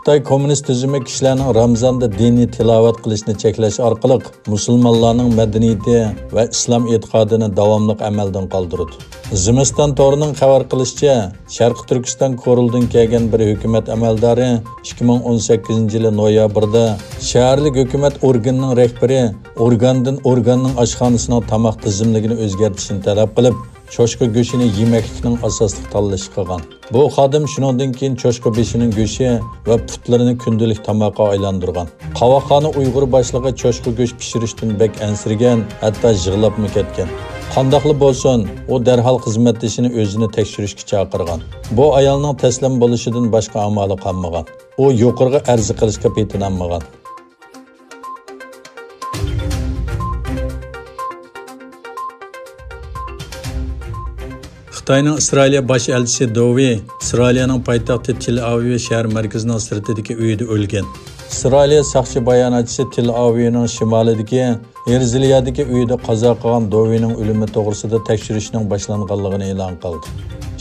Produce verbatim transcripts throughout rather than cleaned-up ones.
خىتاي كوممۇنىست تۈزۈمى كىشىلەرنىڭ رامزاندا دىنىي تىلاۋەت قىلىشنى چەكلەش ئارقىلىق مۇسۇلمانلارنىڭ مەدەنىيىتى ۋە ئىسلام ئېتىقادىنى داۋاملىق ئەمەلدىن قالدۇرىدۇ. زىمىستان تورىنىڭ خەۋەر قىلىشىچە، شەرقىي تۈركىستان كورلىدىن كەلگەن بىر ھۆكۈمەت ئەمەلدارى ئىككى مىڭ ئون سەككىزىنچى يىلى نويابىردا شەھەرلىك ھۆكۈمەت ئورگىنىنىڭ رەھبىرى ئورگاندىن ئورگاننىڭ ئاشخانىسىنىڭ تاماق تىزىملىكىنى ئۆزگەرتىشنى تەلەپ قىلىپ، چوشقا گۆشىنى يېمەكلىكنىڭ ئاساسلىق تاللىشى قىلغان. بۇ خادىم شۇنىڭدىن كېيىن چوشقا بېشىنىڭ گۆشى ۋە پۇتلىرىنى كۈندىلىك تاماققا ئايلاندۇرغان. قاۋاقخانا ئۇيغۇر باشلىقى چوشقا گۆش پىشۇرۇشتىن بەك ئەنسىرىگەن، ھەتتا يىغلاپمۇ كەتكەن. قانداقلا بولسۇن، ئۇ دەرھال خىزمەتدىشىنى ئۆزىنى تەكشۈرۈشكە چاقىرغان. بۇ ئايالنىڭ تەسلىم بولۇشىدىن باشقا ئامالى قالمىغان. ئۇ يۇقىرىغا ئەرز قىلىشقا پېتىنالمىغان. خىتاينىڭ ئىسرائىلىيە باش ئەلچىسى دوۋېي ئىسرائىلىيەنىڭ پايتەختى تېل ئاۋىۋ شەھەر مەركىزىنىڭ سىرتىدىكى ئۆيىدە ئۆلگەن. ئىسرائىلىيە ساقچى باياناتچىسى تېل ئاۋىۋنىڭ شىمالىدىكى ھېرزلىيەدىكى ئۆيىدە قازا قىلغان دوۋېينىڭ ئۆلۈمى توغرىسىدا تەكشۈرۈشنىڭ باشلانغانلىقىنى ئېلان قىلدى.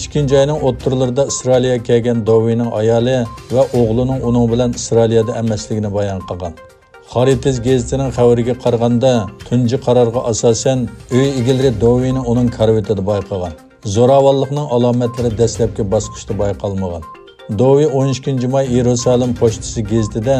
ئىككىنچى ئاينىڭ ئوتتۇرىلىرىدا ئىسرائىلىيەگە كەلگەن دوۋېينىڭ ئايالى ۋە ئوغلىنىڭ ئۇنىڭ بىلەن ئىسرائىلىيەدە ئەمەسلىكىنى بايان قىلغان. خارىتىز گېزىتىنىڭ خەۋىرىگە قارىغاندا، تۇنجى قارارغا ئاساسەن، ئۆي ئىگىلىرى دوۋېينى ئۇنىڭ كارىۋىتىدا بايقىغان. زوراۋانلىقنىڭ ئالامەتلىرى دەسلەپكى باسقۇچتا بايقالمىغان. دوۋېي ئون ئىككىنچى ماي يېرۇسالېم پوچتىسى گېزىتىدە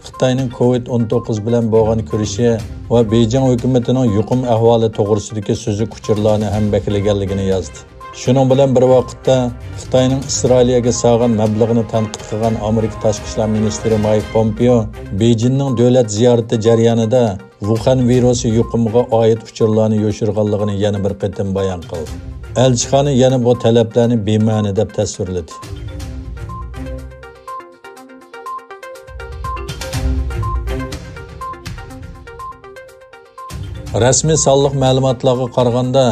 خىتاينىڭ كوۋىد ئون توققۇز بىلەن بولغان كۈرىشى ۋە بېيجىڭ ھۆكۈمىتىنىڭ يۇقۇم ئەھۋالى توغرىسىدىكى سۈزۈك ئۇچۇرلارنى ھەمبەھىرلىگەنلىكىنى يازدى. شۇنىڭ بىلەن بىر ۋاقىتتا، خىتاينىڭ ئىسرائىلىيەگە سالغان مەبلىغىنى تەنقىد قىلغان ئامېرىكا تاشقى ئىشلار مىنىستىرى مايك پومپېئو بېيجىننىڭ دۆلەت زىيارىتى جەريانىدا ۋۇخەن ۋىرۇسى يۇقۇمىغا ئائىت ئۇچۇرلارنى يوشۇرغانلىقىنى يەنە بىر قېتىم بايان قىلدى. ئەلچىخانا يەنە بۇ تەلەپلەرنى بىمەنە دەپ تەسۋىرلىدى. رەسمىي سانلىق مەلۇماتلارغا قارىغاندا،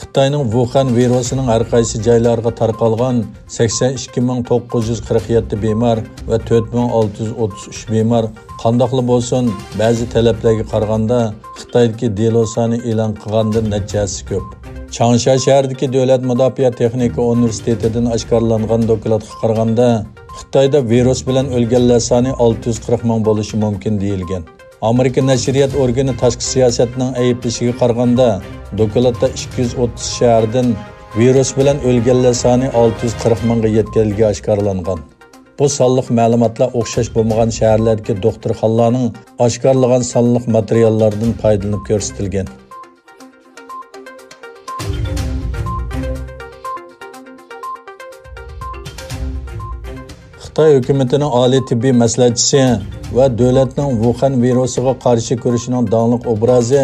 خىتاينىڭ ۋۇخەن ۋىرۇسىنىڭ ھەر قايسى جايلارغا تارقالغان سەكسەن ئىككى مىڭ توققۇز يۈز قىرىق يەتتە بىمار ۋە تۆت مىڭ ئالتە يۈز ئوتتۇز ئۈچ بىمار، قانداقلا بولسۇن، بەزى تەلەپلەرگە قارىغاندا خىتايدىكى دېلو سانى ئېلان قىلغاندىن نەچچە ھەسسە كۆپ. چاڭشيا شەھىرىدىكى دۆلەت مۇداپىئە تېخنىكا ئۇنىۋېرسىتېتىدىن ئاشكارىلانغان دوكلاتقا قارىغاندا، خىتايدا ۋىرۇس بىلەن ئۆلگەنلەر سانى ئالتە يۈز قىرىق مىڭ بولۇشى مۇمكىن دېيىلگەن. ئامېرىكا نەشرىيات ئورگىنى تاشقى سىياسەتنىڭ ئەيىبلىشىگە قارىغاندا، دوكلاتتا ئىككى يۈز ئوتتۇز شەھەردىن ۋىرۇس بىلەن ئۆلگەنلەر سانى ئالتە يۈز قىرىق مىڭغا يەتكەنلىكى ئاشكارىلانغان. بۇ سانلىق مەلۇماتلار ئوخشاش بولمىغان شەھەرلەردىكى دوختۇرخانىلارنىڭ ئاشكارىلىغان سانلىق ماتېرىياللاردىن پايدىلىنىپ كۆرسىتىلگەن. خىتاي ھۆكۈمىتىنىڭ ئالىي تېببىي مەسلىھەتچىسى ۋە دۆلەتنىڭ ۋۇخەن ۋىرۇسىغا قارشى كۈرىشىنىڭ داڭلىق ئوبرازى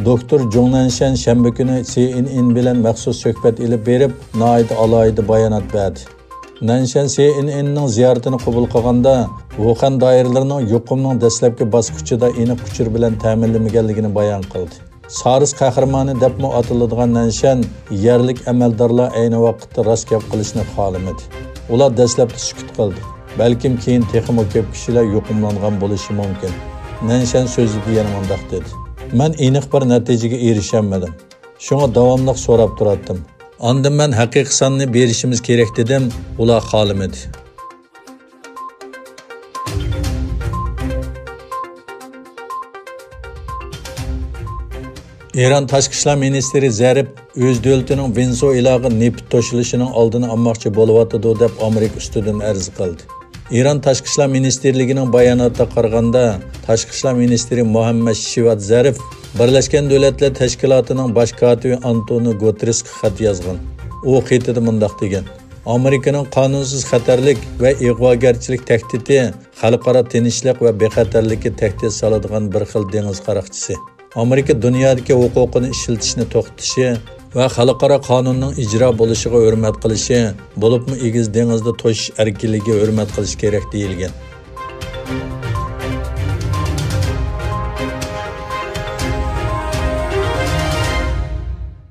دوكتور جۇڭ نەنشەن شەنبە كۈنى سى ئېن ئېن بىلەن مەخسۇس سۆھبەت ئېلىپ بېرىپ، ناھايىتى ئالاھىدە بايانات بەردى. نەنشەن سى ئېن ئېننىڭ زىيارىتىنى قوبۇل قىلغاندا، ۋۇخەن دائىرىلىرىنىڭ يۇقۇمنىڭ دەسلەپكى باسقۇچىدا ئېنىق ئۇچۇر بىلەن تەمىنلىمىگەنلىكىنى بايان قىلدى. سارس قەھرىمانى دەپمۇ ئاتىلىدىغان نەنشەن يەرلىك ئەمەلدارلار ئەينى ۋاقىتتا راست گەپ قىلىشنى خالىمىدى. ئۇلار دەسلەپتە سۈكۈت قىلدى. بەلكىم كېيىن تېخىمۇ كۆپ كىشىلەر يۇقۇملانغان بولۇشى مۇمكىن. نەنشەن سۆزىدە يەنە مۇنداق دېدى: مەن ئېنىق بىر نەتىجىگە ئېرىشەلمىدىم. شۇڭا داۋاملىق سوراپ تۇراتتىم. ئاندىن مەن ھەقىقىي ساننى بېرىشىمىز كېرەك دېدىم، ئۇلار خالىمىدى. ئىران تاشقى ئىشلار مىنىستىرى زەرىپ ئۆز دۆلىتىنىڭ ۋېنېسۇئېلاغا نېفىت توشۇلۇشىنىڭ ئالدىنى ئالماقچى بولۇۋاتىدۇ، دەپ ئامېرىكا ئۈستىدىن ئەرز قىلدى. ئىران تاشقى ئىشلار مىنىستىرلىكىنىڭ باياناتىغا قارىغاندا، تاشقى ئىشلار مىنىستىرى مۇھەممەد شىۋات زەرىپ بىرلەشكەن دۆلەتلەر تەشكىلاتىنىڭ باش كاتىپى ئانتونىو گۇتېررېسقا خەت يازغان. ئۇ خېتىدە مۇنداق دېگەن: ئامېرىكىنىڭ قانۇنسىز خەتەرلىك ۋە ئىغۋاگەرچىلىك تەھدىتى خەلقئارا تىنچلىق ۋە بىخەتەرلىككە تەھدىت سالىدىغان بىر خىل دېڭىز قاراقچىسى. ئامېرىكا دۇنيادىكى ھوقۇقىنى ئىشلىتىشنى توختىتىشى ۋە خەلقئارا قانۇننىڭ ئىجرا بولۇشىغا ھۆرمەت قىلىشى، بولۇپمۇ ئېگىز دېڭىزدا توشۇش ئەركىنلىكىگە ھۆرمەت قىلىش كېرەك، دېيىلگەن.